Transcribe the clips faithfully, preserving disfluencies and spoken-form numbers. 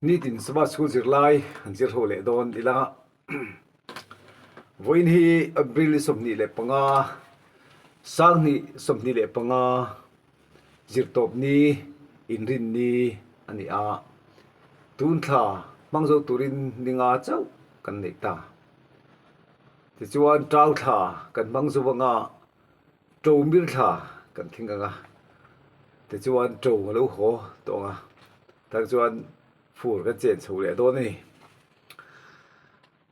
Nitin Sabbath School zirlai an zir hlo leh dawn ila. Vawiin hi April ni sawmhnih leh panga, sanghnih sawmhnih leh panga, zirtawp ni, Inrinni a ni a. Tun thla hmang zo turin ni nga chauh kan nei ta. Tichuan, tau thla kan hmang zo anga, to mir thla kan tling anga. Tichuan, to a lo haw tawh anga. Tichuan, fur kan chen chho leh dawn a ni.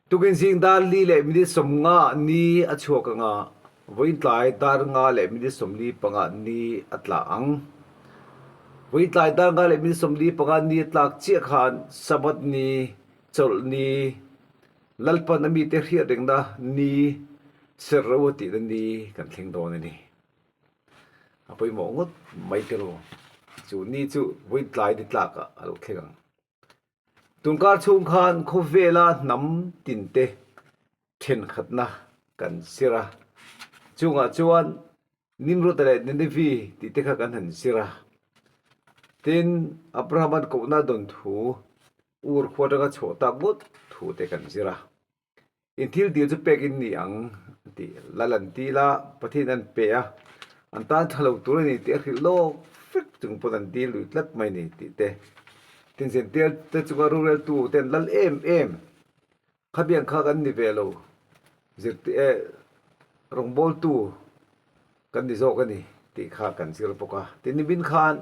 Tukin zing dar li leh minute sawmnga ni a chhuak anga, vawiin tlai dar nga leh minute sawmli panga ni a tlak ang. Vawiin tlai dar nga leh minute sawmli panga ni a tlak chiah khan Sabbath ni, chawlh ni, Lalpan a mite hriat rengna ni, ser ro a tihna ni kan thleng dawn a ni. A pawimawh ngawt mai ti ru. Chu ni chu vawiin tlai ni tlakah a lo thleng ang. Tunkar chhung khan khawvela hnam tin te ṭhenkhatna kan zir a. Chungah chuan Nimrod leh Ninevi tih te kha kan han zir a. Tin, Abraham an kohna dawn thu, Ur khua aṭanga chhuah tak ngawt thu te kan zir a. In thil dil chu pek in ni ang, a ti. Lal an dil a, Pathien an pe a. An tan ṭha lo tur a ni tih a hrilh lawk fek chung pawn an dil lui tlat mai ni tih te. Tin, Jentail te chunga roreltu te an lal em em. Khabiang kha kan ni ve lo. Zirti-, eh, rawngbawltu kan ni zawk a ni tih kha kan zir bawk a. Tin, nimin khan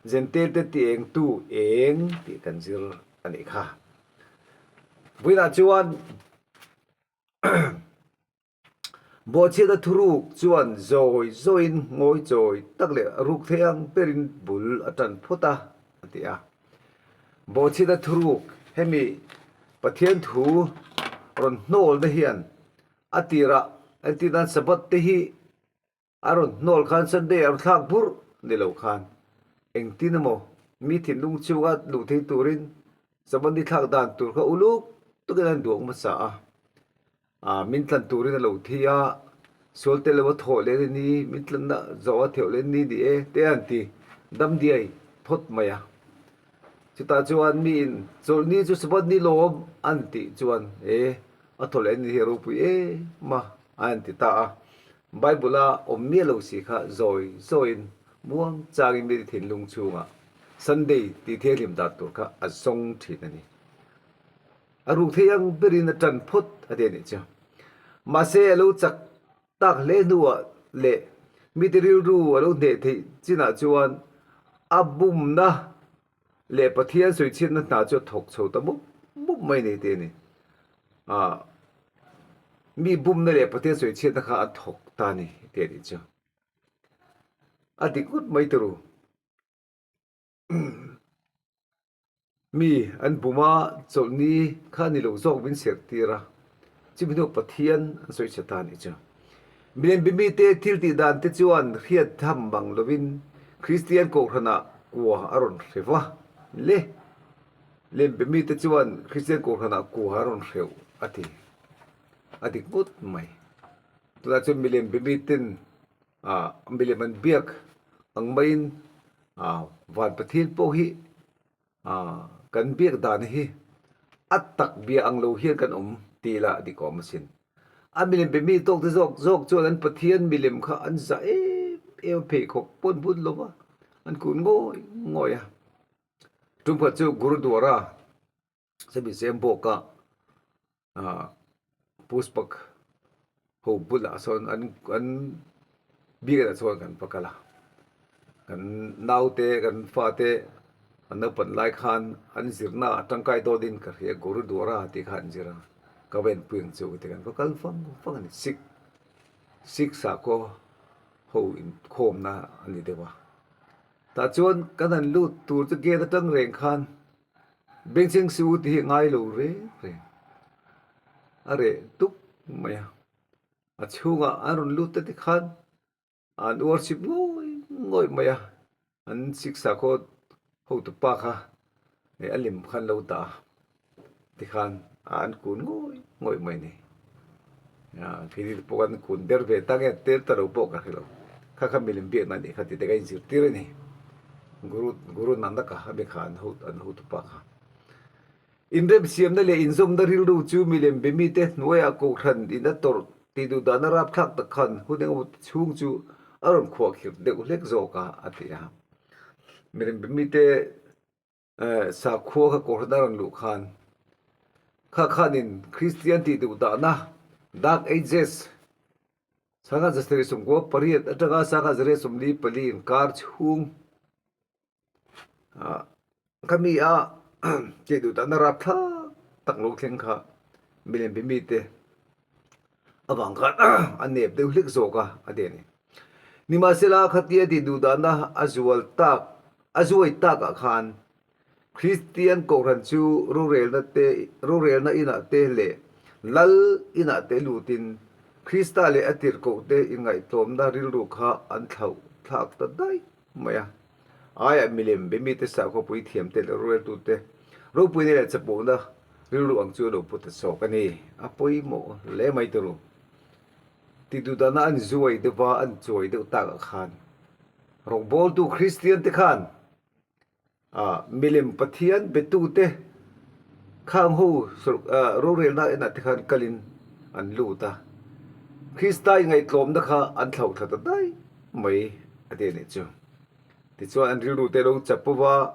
Jentail te ti eng tu eng tih kan zir a nih kha. Vawiinah chuan Bawhchhiatna thuruk chuan zawi zawiin ngawi chawi tak leh a ruk thei ang berin bul a ṭan phawt a, a ti a. Bawhchhiatna thuruk hemi Pathian thu rawn hnawlna hian a tira, a ti nan Sabbath te hi a rawn hnawl khan Sunday a rawn thlak bur ni lo khan, engtin emaw mi thinlung chunga luh thei turin Sabbath ni thlak dan tur kha uluk takin an duak hmasa a. A, min tlan turin a lo thi a, sual te lo a thawh leh a ni, min tlanna zawh a thawh leh a ni ni e, te an ti dam diai phawt mai a. Chutah chuan miin, chawlh ni chu Sabbath ni lawm an tih chuan, e, a thawh leh a ni hi a ropui em a, an ti ta a. Bible-a awm miah lo si kha zawi zawiin muang changin mi thinlung chhunga Sunday tih thianghlim dan tur kha a zawng ṭhin a ni. A ruk thei ang berin a ṭan phawt a ti a nih chu. Mahse, a lo chak tak hle hnuah leh mite rilru a lo hneh theih chinah chuan a bumna leh Pathian sawichhiatna hna chu a thawk chho ta mup mup mai ni tih a ni. A, mi bumna leh Pathian sawichhiatna kha a thawk ta ni tih a nih chu. A dik ngawt mai tih ru. Mi an buma chawlh ni kha ni lo zawk min sertir a, chumi hnu Pathian an sawichhe ta ni chu. Milem be mite thil tih dan te chuan hriat tham mang lovin Kristian kohhranah kua a rawn hreu a le. Milem be mite chuan Kristian kohhranah kua a rawn hreu a ti. A dik ngawt mai. Tunah chuan milem be miten, a, milem an biak ang maiin, a, van Pathian pawh hi, a, kan biak dan hi a tak bia ang lo hian kan awm ti la dik awm asin. A milem be mi tawk te zawk zawk chuan an Pathian milem kha an za em em a, pheikhawk pawn bun lo va, an kun ngawi ngawi a. Tum khat chu Gurudwara, Sabi Sem bawk a, a, Puspak ho bulah sawn an, an biakna sawn kan va kal a. Kan naute, kan fate, an naupan lai khan an zirna a tangkai dawnin ka hria, Gurudwara tih kha an zir a. Ka va en pui ang chu tih kan va kal vang vang a ni. Sikh, Sikh sakhaw ho inkhawmna a ni deuh a. Tah chuan kan han lut tur chu gate aṭang reng khan, Bengcheng si u tih hi ngai lo reng reng. A reh tuk mai a. A chhungah an rawn lut ta te khan an worship ngawih ngawih mai a. An Sikh sakhaw hotupa kha, eh, a lim khan lo ta a. Tikhan an kun ngawih ngawih mai ni. A, khi ni pawh kan kun der ve ta nge, tel ta lo pawh ka hre lo. Kha kha milem biakna ni kha ti te ka inzirtir a ni. Guru, Guru Nanak a mi kha an hotu, an hotupa kha. Inremsiamna le inzawmna rilru chu milem be mite hnuoia kohranin a tawrh tihduhdahna rapthlak tak khan, huneng chhung chu a rawn khuak khirh deuh hlek zawk a, a ti a. Milem be mite, eh, sakhua kha kohran a rawn luh khan, kha khanin Kristian tihduhdahna, Dark Ages, sangkhat zasari sawmkua pariet atanga sangkhat zasari sawmli pali inkar chhung, ah, kha mi a, tihduhdahna rapthlak tak lo thleng kha, milem be mite avang khan a nep deuh hlek zawk a, a ti a ni. Nimahsela, khatia tihduhdahna a zual tak, a zuai takah khan, Kristian kohran chu rorelna te, rorelna inah te le lal inah te lutin, Krista le a tirhkohte inngaitlawmna rilru kha an thlauh thlak ta daih mai a. Aia milem be mite, sakhuapui thiamte le roreltute ropuina le chapona rilru ang chu a lo pu ta zawk a ni. A pawimawh hle mai ta ru. Tihduhdahna an zuai deuh va, an zuai deuh takah khan, rawngbawltu Kristian te khan, a, milem Pathian betute khang ho sur-, a, rorelna inah te khan kalin an lut a. Krista inngaitlawmna kha an thlauh thlak ta daih mai, a ti a ni chu. Tichuan an rilru te lo chapo va,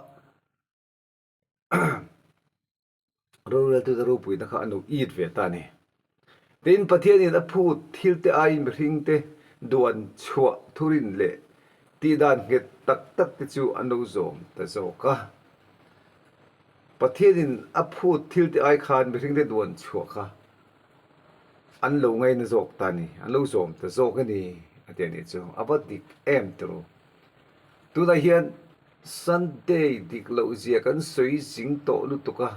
roreltute ropuina kha an lo it ve ta ni. Tin, Pathianin a phut thilte ai mihringte duan chhuah thurin le tihdan nghet tak takte chu an lo zawm ta zawk a. Pathianin a phut thilte ai khan mihringte duan chhuah kha an lo ngaina zawk ta ni, an lo zawm ta zawk a ni, a ti a ni chu. A va dik em ta ru. Tunah hian Sunday dik loh zia kan sawi zing tawh lutuk a.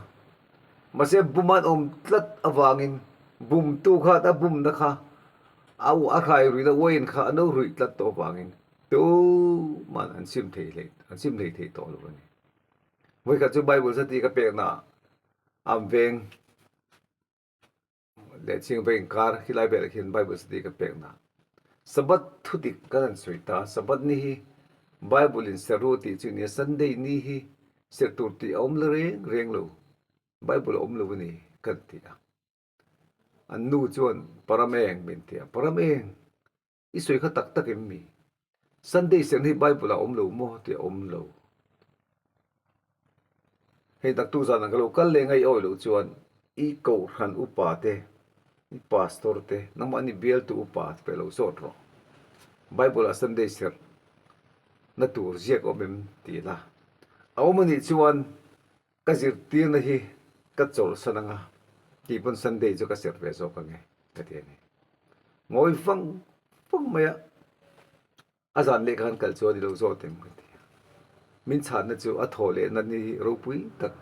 Mahse, bum an awm tlat avangin, bumtu khat a bumna kha a, a hrai ruina uain kha a lo ruih tlat tawh avangin, tuman an sim thei hlei, an sim hlei thei tawh lo a ni. Vawi khat chu Bible study ka pekna, Amveng le Chingveng kar, khilai ber khin Bible study ka pekna, Sabbath thudik kan han sawi ta. Sabbath ni hi Bible-in ser rawh tih chu ni a, Sunday ni hi ser tur tih a awm la reng reng lo. Bible a awm lo a ni kan ti a. An nu chuan, "Param eng," min ti a. "Param eng? I sawi kha tak tak em mi? Sunday ser hi Bible-a awm lo maw?" ti a, "Awm lo." Hei tak tu zan ang ka lo kal leh ngai awi lo chuan, "I kohhran upa te, i pastor te, nangmahni bialtu upa te pawh lo sawt rawh. Bible-a Sunday ser na tur ziak awm em?" ti la. "A awm a nih chuan ka zirtirna hi ka chawlhsan ang a, ti pawn Sunday chu ka ser ve zawk ang e," ka ti a ni. Ngawi fang fang mai a, a zan leh khan kal chuan, "I lo zawt em?" ka ti a. Min chhanna chu a thaw lehna ni hi ropui tak.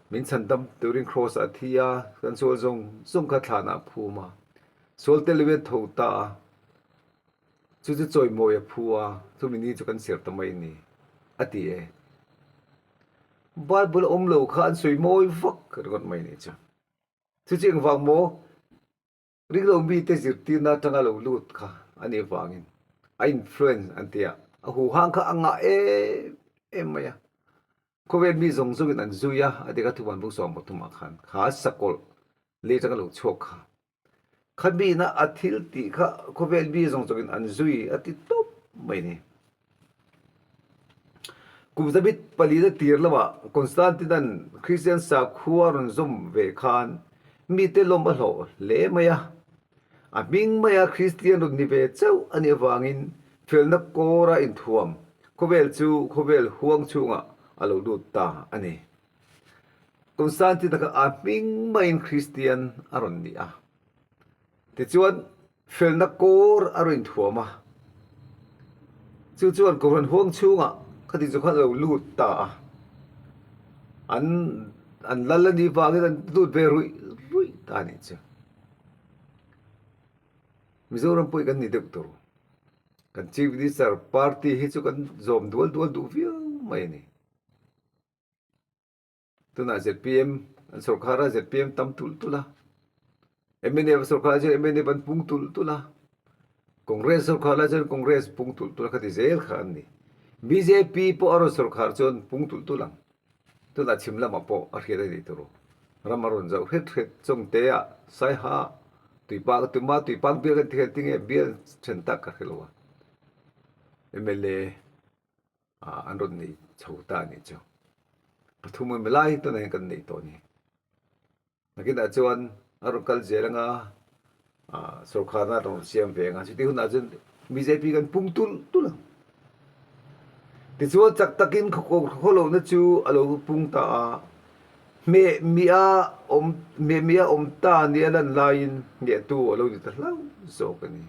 Min chhandam turin cross-a a thi a, kan sual zawng zawng kha thlanah a phum a. Sual te lo en tho ta a. Chu chu chawimawi a phu a, chumi ni chu kan ser ta mai ni, a ti e. Bible awm lo kha an sawi mawi vak ringawt mai ni chu. Chu chu engvang maw? Ringlo mite zirtirna aṭanga lo lut kha a nih vangin, a influence an ti a, a huhang kha a ngah em em mai a. Khawvel mi zawng zawngin an zui a, a ti kha, Thupuan bung sawm pathumah khan kha sakawlh lei aṭanga lo chhuak kha. Kha mina a thil tih kha khawvel mi zawng zawngin an zui a ti tawp mai ni. Kum zamit palina tir lamah Constantine-an Kristian sakhua rawn zawm ve khan mite lawm a hlawh hle mai a. A hming maia Kristian rawn ni ve chauh a nih avangin felna kawra inthuam khawvel chu khawvel huang chhungah a lo lut ta a ni. Constantine kha a hming maiin Kristian a rawn ni a. Tichuan, felna kawr a rawn inthuam a. Chu chuan kohhran huang chhungah khati chu kha lo lut ta a. An, an lal a nih vangin an lut ve ruih ruih ta a nih chu. Mizoram pawh kan ni deuh tur. Kan Chief Minister party hi chu kan zawm dual dual duh viau mai a ni. Tunah Z P M, an sawrkar a Z P M tam tul tul a. M N F sawrkar a chuan M N F an pung tul tul a. Congress sawrkar a chuan Congress pung tul tul a, khati zel kha an ni. B J P pawh a rawn sawrkar chuan pung tul tul ang. Tuna chhim lamah pawh a hriat a ni tur. Ram a rawn zauh hret hret, Chawngtea, Saiha, Tuipak, Tuima, Tuipak bial kan ti khan tinge bial ṭhen tak ka hre lo a. M L A, a, an rawn nei chho ta a nih chu. Pathum M L A hi tuna hian kan nei tawh a ni. Nakinah chuan a rawn kal zel anga, a, sawrkarna rawn siam ve anga. Chuti hunah chuan B J P kan pung tul tul ang. Tichuan chak takin khaw, khaw, khaw lohna chu a lo pung ta a. Hmeh mi a awm, hmeh mi a awm ta nia lan laiin nghehtu a lo ni ta hlau zawk a ni.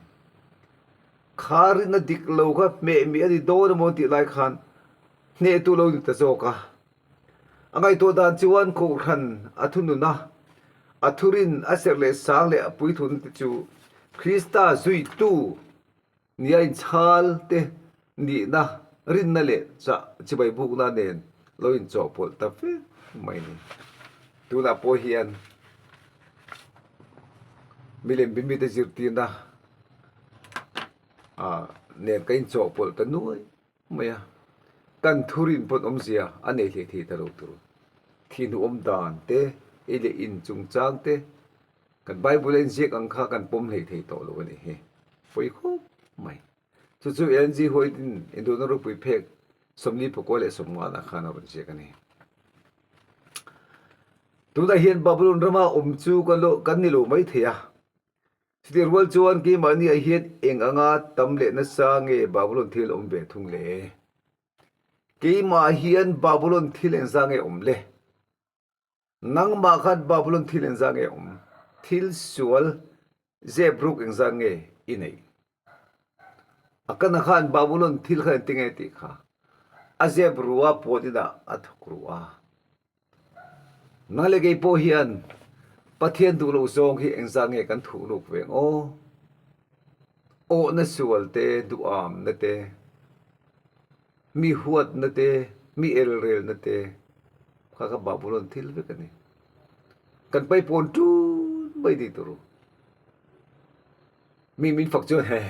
Kha rinna dik lo kha hmeh mi a ni dawn emaw tih lai khan nghehtu lo ni ta zawk a. A ngaihtuah dan chuan kohhran a thunun a, a thurin a serh leh sang leh a puithlun te chu Krista zuitu nia inchhal te nihna rinna leh chah chibai bukna nen lo inchawhpawlh ta vek mai ni. Tunah pawh hian milem bimite zirtirna, a, nen ka inchawhpawlh ta nuai mai a. Kan thurin pawn awmzia a nei hlei thei ta lo tur. Thih hnuh awm dan te, ei leh in chungchang te, kan Bible a inziak ang kha kan pawm hlei thei tawh lo a nih hi. Pawi khawp mai. Chu chu Ellen G. White-in Induhna Ropui phek sawmli pakua leh sawmngana khan a rawn ziak a ni. Tunah hian Babylon rama awm chu kan lo, kan ni lo mai thei a. Chutirual chuan keimahni ah hian eng anga tam leh nasa nge Babylon thil awm ve thung le? Keimah hian Babylon thil engzat nge awm le? Nangmah khan Babylon thil engzat nge awm? Thil sual zep ruk engzat nge i nei? A kana khan Babylon thil khan ti nge tih kha? A zep ru a, puan inah a thawk ru a. Nang leh kei pawh hian Pathian duh lo zawng hi engzat nge kan thuh ruk ve ang aw? Awhna sual te, duhamna te, mi huatna te, mi elrelna te, kha kha Babylon thil vek a ni. Kan pai pawn tun mai ni tur. Mi min fak chuan he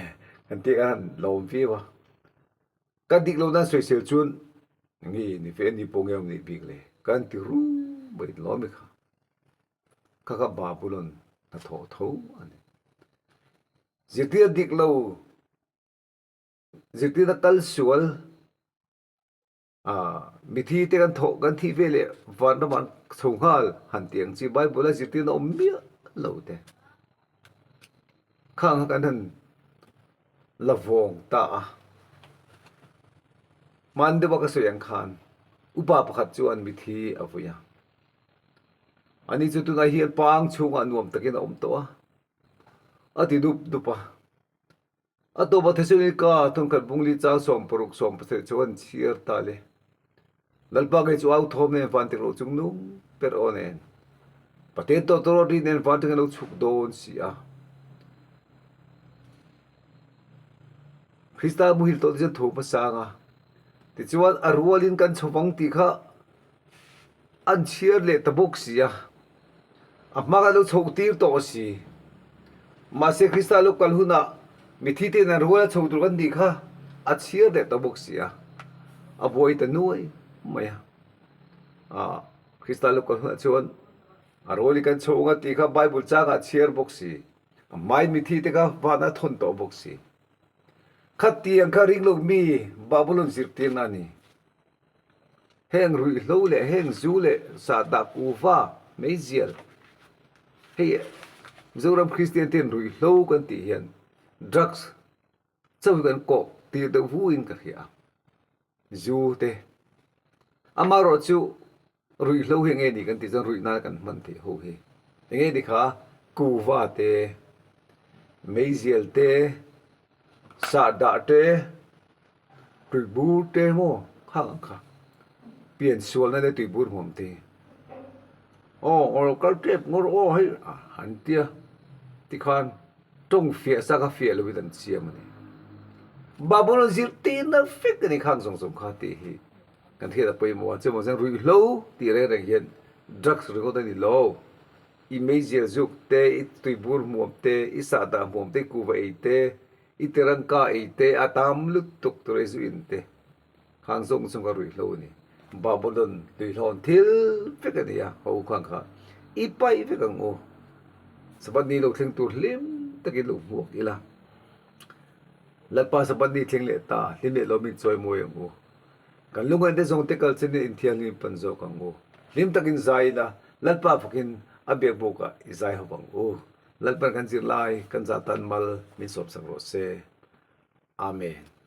kan ti kan lawm viau a. Ka dik lo nan sawisel chuan, nge ni ve ni pawh nge awm nih bik le kan ti ru mai lawm i kha. Kha kha Babylon hnathawh tho a ni. Zirtirna dik lo, zirtirna kal sual, a, mitthi te kan thawh, kan thih ve leh vanrama chho nghal han ti ang chi Bible-a zirtirna awm miah lo te. Khang kan han la vawng ta a. Hman deuha ka sawi ang khan, upa pakhat chuan mitthi a vui a. Ani chu tunah hian pang chhungah nuam takin a awm tawh a. A ti dup dup a. A tawpa Thessalonica thawnkhat bung li chang sawm paruk sawm pasarih chu an chhiar ta le. Lalpa ngei chu au thawm nen vantirhkoh chungnung ber aw nen. Pathian tawtawrawt ri nen vantirhkoh lo chhuk dawn si a. Krista muhil tawh ding chuan tho hmasa ang a. Tichuan a rualin kan chho vang tih kha an chhiar leh ta bawk si a. A hma kha lo chhoh tir tawh si. Mahse Krista lo kal hunah mitthi te nen ruala chho tur kan nih kha a chhiar leh ta bawk si a. A buai ta nuai mai a. A, Krista lo kal hunah chuan a rualin kan chho ang a tih kha Bible changah a chhiar bawk si. A hmain mitthi te kha vana thawn tawh bawk si. Khatiang kha ring lo mi Babylon zirtirna a ni. Heng ruihhlo leh heng zu leh sahdah kuva meizial. Hei, Zoram Kristian ten ruihhlo kan tih hian drugs chauh kan kawk tir deuh vuin ka hria a. Zu te. Amaherawhchu ruihhlo hi enge ni kan tih chuan ruihna kan hman theih ho hi. Enge ni kha, kuva te, meizial te, sahdah te, tuibur te maw, khang ang kha. Pian sualna le tuibur hmuam te. Aw, aw, kal tep ngawr aw hei, a, han tia. Tikhan, ṭawng fiah sa kha fiah lovin an siam a ni. Babylon zirtirna vek a ni khang zawng zawng kha tih hi. Kan hriat a pawimawh a, chemaw zan ruihhlo tih reng reng hian drugs ringawt a ni lo. I meizial zuk te, i tuibur hmuam te, i sahdah hmuam te, i kuva ei te, i tirangka ei te, a tam lutuk tur ei zu in te. ang zawng chunga ruoi hlo a nih. Babylon lui hlawn thil vek a nih a, ho khang kha i pai vek ang u. Sabbath ni lo thleng tur hlim takin lo hmuak ila. Lalpa, Sabbath ni thleng leh ta, hlim leh lawm in chawimawi ang u. Kan lungawi te zawng te kal chenin inthienghlim pan zawk ang u. Hlim takin zai ila, Lalpa fakin a biekbûkah i zai ho ang u. Lalpan kan zirlai, kan zatan mal min sawpsak raw se. Amen.